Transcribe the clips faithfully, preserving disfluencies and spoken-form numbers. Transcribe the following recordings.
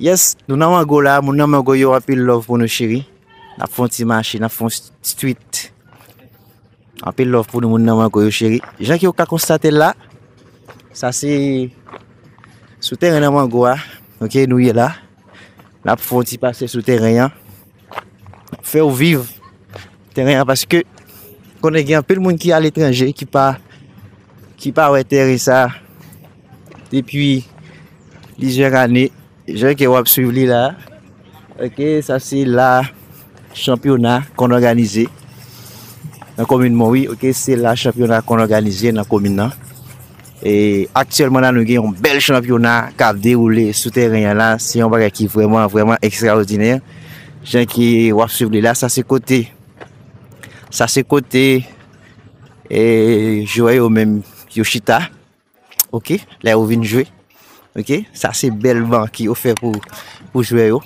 Yes, nou nan Mango la, moun nan Mango yo, anpil love pou nou, cheri. N ap fè yon ti mache, n ap fè yon street. Anpil love pou nou, moun nan Mango yo, cheri. Jan ke w ka konstate l la, sa se sou teren nan Mango a, ok, nou ye la. N ap fè yon ti pase sou teren an. Fè w viv teren an, paske konnen gen anpil moun ki aletranje, ki pa, ki pa wè teren sa depi plizyè ane. Jan ke w ap swiv li la, ok, sa se la chanpyona konn òganize nan komin Monwi, ok, se la chanpyona konn òganize nan komin nan. E aktyèlman la, nou gen yon bèl chanpyona k ap dewoule sou teren an la. Se yon bagay ki vrèman, vrèman ekstraòdinè. Jan ke w ap swiv li la, sa se kote, sa se kote, e, jwè yo menm yo chita. Ok, lè yo vin jwe. Ok, sa se bèl ban ke yo fè pou, pou jwè yo.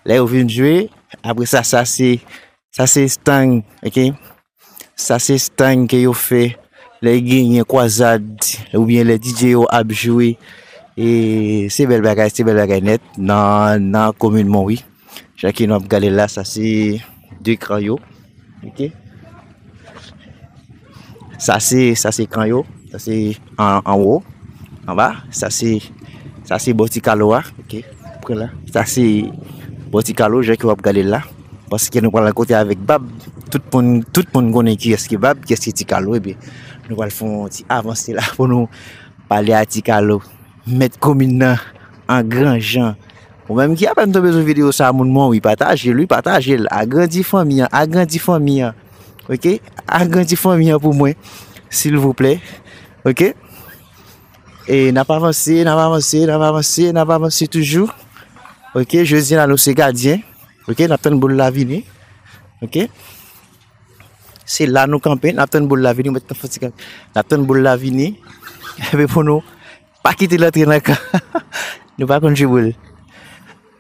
Lè yo vin jwe, apre sa, sa se, sa se estang, ok? Sa se estang ke yo fè lè genyen kwazad oubyen lè D J yo ap jwe. E se bèl bagay, se bèl bagay nèt nan, nan komin Monwi. Jan ke nou ap gade la, sa se de kan yo. Ok. Sa se, sa se kan yo. Sa se an, anwo, anba. Sa se, sa se bò ti kalo a. Ok. Pran la. Sa se bò ti kalo, jan ke w ap gade l la. Paske nou pral rankontre avèk Bab. Tout moun, tout moun konnen kiyès ki Bab, kiyès ki ti kalo. Ebyen, nou pral fè yon ti avanse la pou nou pale a ti kalo. Mèt komin nan an gran jan. Ou menm ki apèn tonbe sou videyo sa, moun mwen, wi, pataje l, wi, pataje l. Agrandi fanmi an, agrandi fanmi an. Ok? Agrandi fanmi an pou mwen, silvouplè. Ok? E n ap avanse, n ap avanse, n ap avanse, n ap avanse toujou. Ok? Jodi a la, nou se gadyen. Ok? N ap tann boul la vini. Ok? Se la nou kanpe, n ap tann boul la vini, mwen t ap fè ti kanpe. N ap tann boul la vini. Epi pou nou pa kite l antre nan kan. Nou pa konn jwe boul.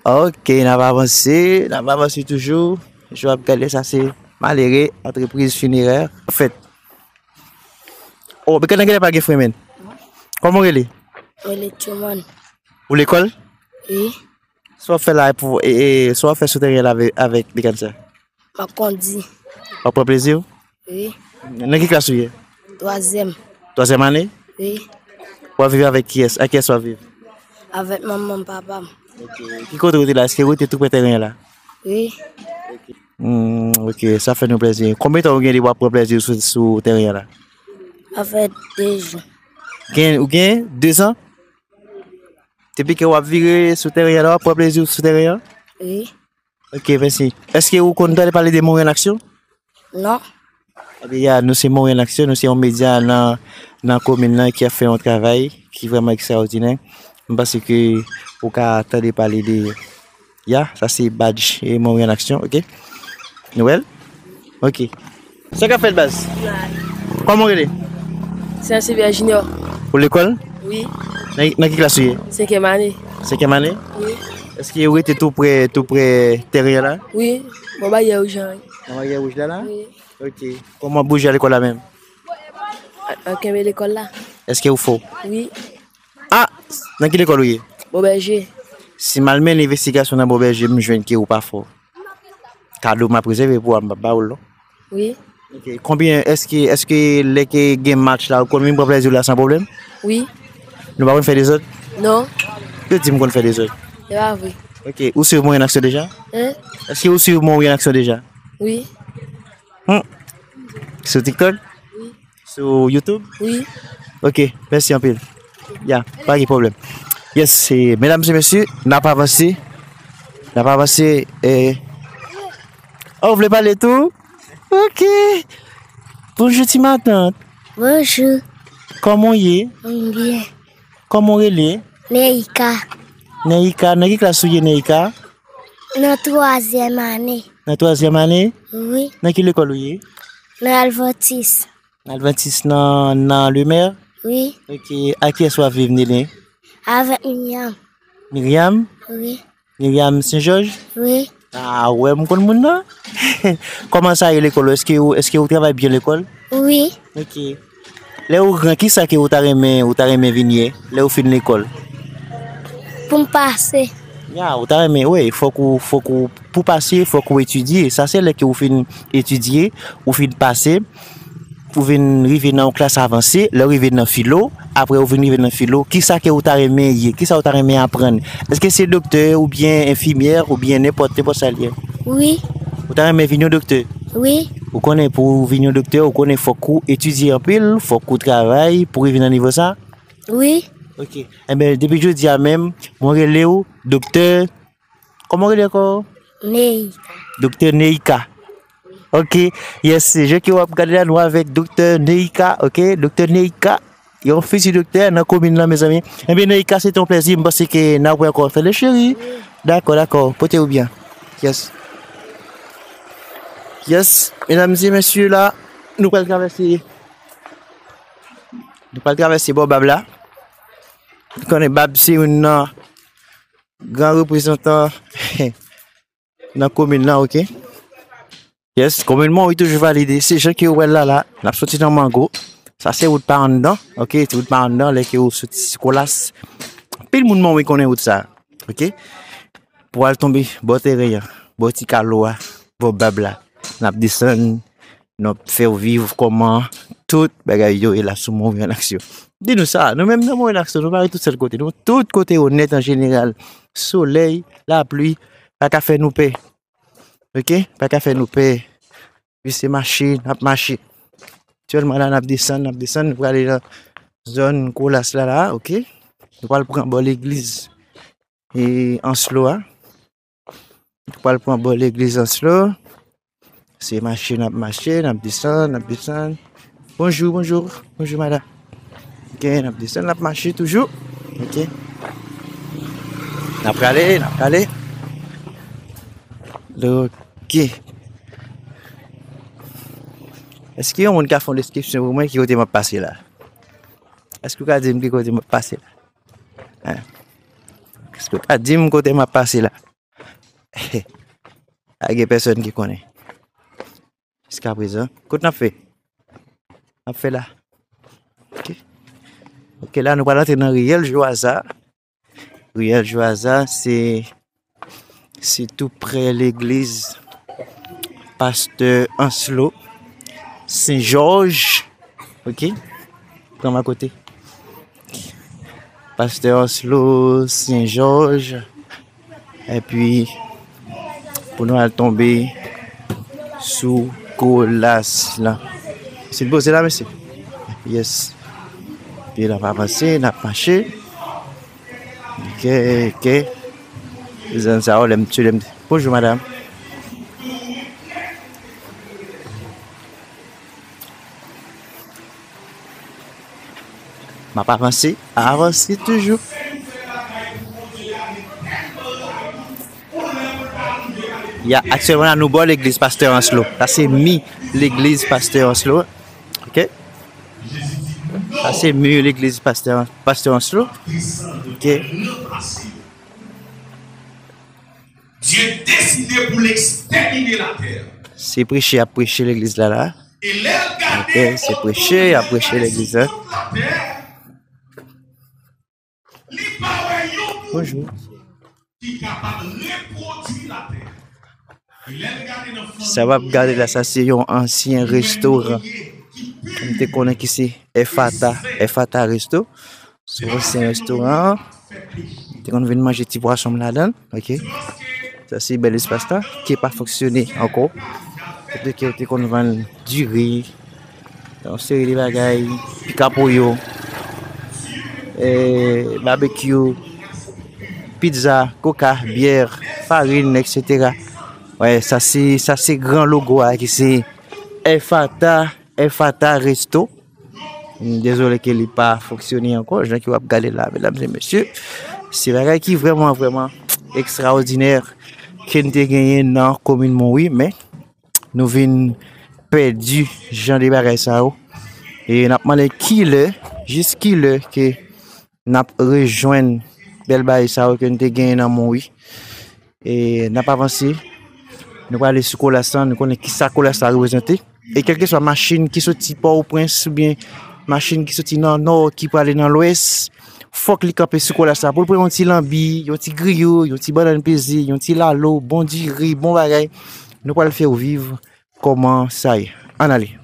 Ok, n ap avanse, n ap avanse toujou. Jan w ap gade sa, se malere, antrepriz finerè. An fèt. Oh, men nan genlè pa gen fren, menn. Kòman w rele? Mwen rele Truman. Ou lekòl? Wi. Sa w ap fè la pou, e, e, sa w ap fè sou teren la avè-, avèk Likansa? M ap kondi. W ap pran plezi w? Wi. Nan ki klas ou ye? Twazyèm. Twazyèm ane? Wi. W ap viv avèk kiyès? Ak kiyès w ap viv? Avèk manman m, papa m. Ok. Ki kote w te la? Èske w rete tou prè teren an la? Wi. Hmm, ok, sa fè nou plezi. Konbyen tan ou gen depi w ap pran plezi w sou, sou teren an la? Sa fè de jou. Gen, ou gen de zan? Depi ke w ap vire sou teren an la, w ap pran plezi w sou teren an? Wi. Ok, mèsi. Èske ou konn tande pale de Monwi an Aksyon? Non. Ebyen, ya, nou se Monwi an Aksyon, nou se yon medya nan, nan komin nan ki ap fè yon travay ki vrèman ekstraòdinè. M panse ke ou ka tande pale de, ya, sa se badj e Monwi an Aksyon, ok? Nou wè l? Ok. Sa k ap fèt, baz? Kòman w rele? Saint Sylvain Junior. Ou lekòl? Wi. Nan, nan ki klas ou ye? Senkyèm ane. Senkyèm ane? Wi. Èske ou rete tou prè, tou prè teren an la? Wi. Bò baryè wouj la, wi. Nan baryè wouj la, la? Wi. Ok. Kòman bouje a lekòl la menm? An, an kenbe lekòl la. Èske ou fò? Wi. Ah! Nan ki lekòl ou ye? Bò Bèje. Si m al mennen envestigasyon nan Bò Bèje, m jwenn ke ou pa fò. Kado m ap rezève pou ou a, m p ap ba ou l non. Wi. Ok. Konbyen, èske, èske lè ke gen match la, ou konn vin pran plezi w la san pwoblèm? Wi. Nou pa konn fè dezòd? Non. Yo di m konn fè dezòd. Se pa vre. Ok. Ou swiv Monwi an Aksyon deja? Hein? Èske ou swiv Monwi an Aksyon deja? Wi. Hmm. Sou TikTok? Wi. Sou YouTube? Wi. Ok, mèsi anpil. Ya, pa gen pwoblèm. Yes, e, medam e mesye, n ap avanse. N ap avanse. E, oh, ou vle pale tou? Ok. Bonjou, ti matant. Bonjou. Kòman w ye? M byen. Kòman w rele? Neika. Neika, nan ki klas ou ye, Neika? Nan twazyèm ane. Nan twazyèm ane? Wi. Nan ki lekòl ou ye? Nan Adventiste. Adventiste nan, nan Lemè? Wi. Ok, ak kiyès w ap viv, Nene? Avèk Miriam. Miriam? Wi. Miriam Sen Jòj? Wi. Ah, wè, m konn moun nan. Kòman sa ye lekòl ou? Èske ou, èske ou travay byen lekòl? Wi. Ok. Lè ou gran, kisa ke ou ta renmen, ou ta renmen vin ye, lè ou fin lekòl? Pou m pase. Ya, ou ta renmen, wi, fòk ou, fòk ou, pou pase, fòk ou etidye. Sa se lè ke ou fin etidye, ou fin pase, ou vin rive nan yon klas avanse, lè w rive nan filo, apre ou vin rive nan filo, kisa ke ou ta renmen ye? Kisa ou ta renmen aprann? Èske se doktè oubyen enfimyè oubyen nenpòt, nenpòt sa l ye? Wi. Ou ta renmen vin yon doktè? Wi. Ou konnen pou w vin yon doktè, ou konnen fòk ou etidye anpil, fòk ou travay pou rive nan nivo sa? Wi. Ok. Enben, depi jodi a menm, mwen rele w doktè. Kòman w rele ankò? Neika. Doktè Neika. Ok. Yes, jan ke w ap gade la, nou avèk doktè Neika. Ok, doktè Neika. Yon fiti doktè nan komin nan, mezanmi. Enben, Neika, se te yon plèzi. M panse ke n ap wè ankò, fè le cheri. Dakò, dakò. Pote w byen. Yes. Yes, medam e mesye, la, nou pral travèse. Nou pral travèse bò Bab la. Ou konnen Bab se youn nan gran reprezantan nan komin nan, ok? Yes, komin Monwi toujou valide. Se jan ke w wè l la, la, n ap soti nan Mango. Sa se wout pa anndan, ok? Se wout pa anndan, lè ke w soti Sikolas. Anpil moun Monwi konnen wout sa, ok? Pou al tonbe bò teren an, bò ti kalo a, bò Bab la. N ap desann, n ap fè w viv kòman tout bagay yo ye la sou Monwi an aksyon. Di nou sa, nou menm nan Monwi an aksyon, nou pa ret tout sèl kote. Nou tout kote onèt an jeneral. Solèy, lapli, pa ka fè nou pè. Ok? Pa ka fè nou pè. Wi, se mache, n ap mache. Aktyèlman la, n ap desann, n ap desann, nou prale nan zòn Kolas la, la, ok? Nou pral pran bò legliz e Anslo a. Nou pral pran bò legliz Anslo. Se mache n ap mache, n ap desann, n ap desann. Bonjou, bonjou, bonjou, madanm. Ok, n ap desann, n ap mache toujou. Ok. N ap prale, n ap prale. Ok. Èske yon moun ka fè yon deskripsyon pou mwen ki kote m ap pase la? Èske w ka di m ki kote m ap pase la? Hein? Èske w ka di m kote m ap pase la? Pa gen pèsòn ki konnen. Jiskaprezan. Kote n ap fè? N ap fè la. Ok. Ok, la nou pral antre nan riyèl Jwaza. Riyèl Jwaza, se, se tou prè legliz Pastè Anslo Sen Jòj. Ok? Pran m a kote. Pastè Anslo Sen Jòj. Epi, pou nou al tonbe sou Kolas la. Se poze la, mesye. Yes. Epi n ap avanse, n ap mache. Ok, ok. Zòn sa yo, lè m tchile, m, bonjou, madanm. M ap avanse, avanse toujou. Ya, aktyèlman la, nou bò legliz Pastè Anslo. Sa se mi legliz Pastè Anslo. Ok? Sa se mi legliz Pastè, Pastè Anslo. Ok? Dieu décidé pour l'exterminer la terre. Se preche y ap preche legliz la, la. Et lè l gade, ok, se preche y ap preche legliz la. Li pa wè yon moun, bonjou, ki kapab repwodui latè. E lè l gade nan fanmi, sa w ap gade la, sa se yon ansyen restoran. M te konnen ki se Efata, Efata Resto. Se yon ansyen restoran. M te konn vin manje ti pwason m ladan l, ok. Sa se bèl espas la, ki pa fonksyone ankò. Kote ke yo te konn vann diri, yon seri de bagay, pika pollo, eh, barbecue, pizza, coca, byè, farin, et cetera. Wè, sa se, sa se gran logo a ki se Efata, Efata Resto. M dezole ke li pa fonksyone ankò, jan ke w ap gade la, medam e mesye. Se bagay ki vrèman, vrèman ekstraòdinè ke n te genyen nan komin Monwi, men nou vin pèdi jan de bagay sa yo. E n ap mande kilè, jis kilè ke n ap rejwenn bèl bagay sa yo ke n te genyen nan Monwi. E n ap avanse. Nou prale sou Kolas la, nou konnen kisa Kolas la reprezante. E kèlkeswa machin ki soti Pòtoprens oubyen machin ki soti nan Nò ki prale nan Lwès, fòk li kanpe sou kolaj sa pou l pran yon ti lanbi, yon ti griyo, yon ti bannann peze, yon ti lalo, bon diri, bon bagay. Nou pral fè w viv kòman sa ye. Ann ale.